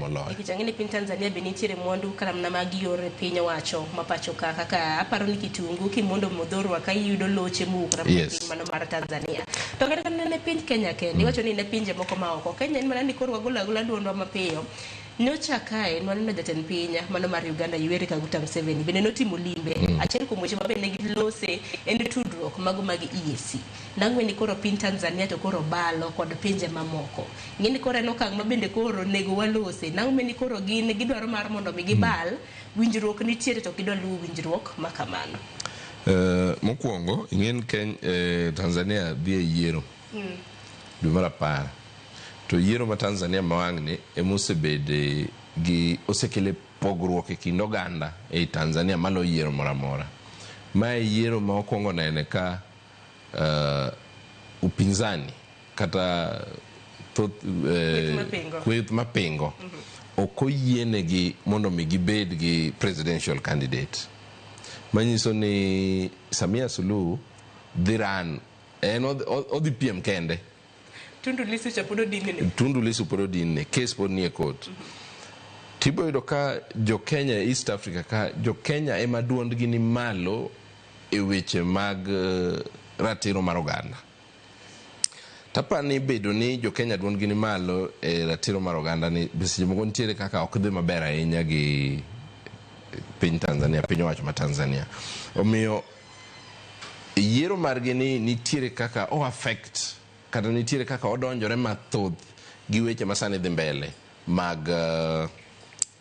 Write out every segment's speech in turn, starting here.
moloyo. Nikech ang'e ni piny Tanzania be nitiere mwandu kata mana mag yor piny owacho ma pacho ka, kaka aparo ni kitungu kimondo modhorwa ka iyudo loche mowuok kata mana piny mano mar Tanzania. To kata kamano ne piny Kenya kende, iwacho ni ne pinje moko ma oko. Kenya en mana ni koro wagolo agola duondwa mapiyo. Nyocha kae nwaneno jatend piny mano mar Uganda Yoweri Kaguta Museveni bende notimo limbe. Achiel kuom weche ma bende gilose en tudruok mago mag EAC. Nang'we ni koro piny Tanzania to koro balo kod pinje mamoko. Ng'e ni koro en okang' ma bende koro onego walose. Nang'we ni koro gin gidwaro mar mondo mi gibal, winjruok nitiere to ok gidwa luwo winjruok ma kamano. Mokwongo ing'e ni Tanzania dhi e yiero dwe mar 10. To yiero ma Tanzania ma wang'ni ema osebede gi osekele pogruok e kind oganda ei Tanzania maloyo yiero moro amora. Mae yiero ma okwongo nene ka upinzani kata thoth kweth mapingo ok oyienegi mondo mi gibed gi presidential candidate. Manyiso ni Samia Suluhu dhi run, en odhi piem kende. Tundu Lissu cha pod odinne. Tundu Lissu pod odinne, case pod nie court. Tibo yudo ka jo Kenya e East Africa ka, jo Kenya ema duondgi ni malo e weche mag ratiro mar oganda. Tapani bedo ni jo Kenya duondgi ni malo e ratiro mar oganda ni seche moko nitiere kaka ok dhi maber ahinya gi piny Tanzania, piny owacho ma Tanzania. Omiyo yiero margi ni nitiere kaka o affect kata nitiere kaka odonjore mathoth gi weche masani dhi mbele mag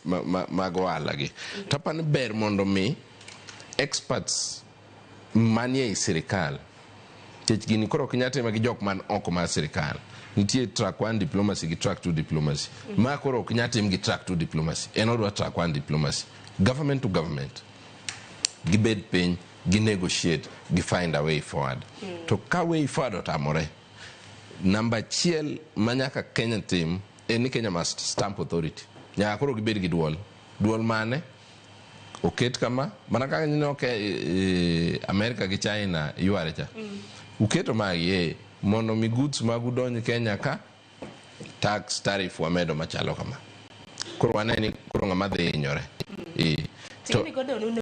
mag ohala gi. Tapani ber mondo mi experts manie ei sirikal, nikech gini koro ok nyal time gi jok man oko mar sirikal. Nitie track 1 diplomacy gi track 2 diplomacy. Ma koro ok nyal tim gi track 2 diplomacy. En odwa track 1 diplomacy. Government to government. Gibed piny, gi negotiate, gi find a way forward. To ka way forward otamore, namba achiel ma nyaka Kenya tim en ni Kenya must stamp authority. Nyaka koro gibed gi duol. Duol mane? Oket kama, mana kaka nyo ke Amerika gi China yware cha. Uketo magi mondo mi goods magu donj Kenya ka tax tariff wamedo machalo kama. Koro wane ni koro ng'ama dhi hinyore. To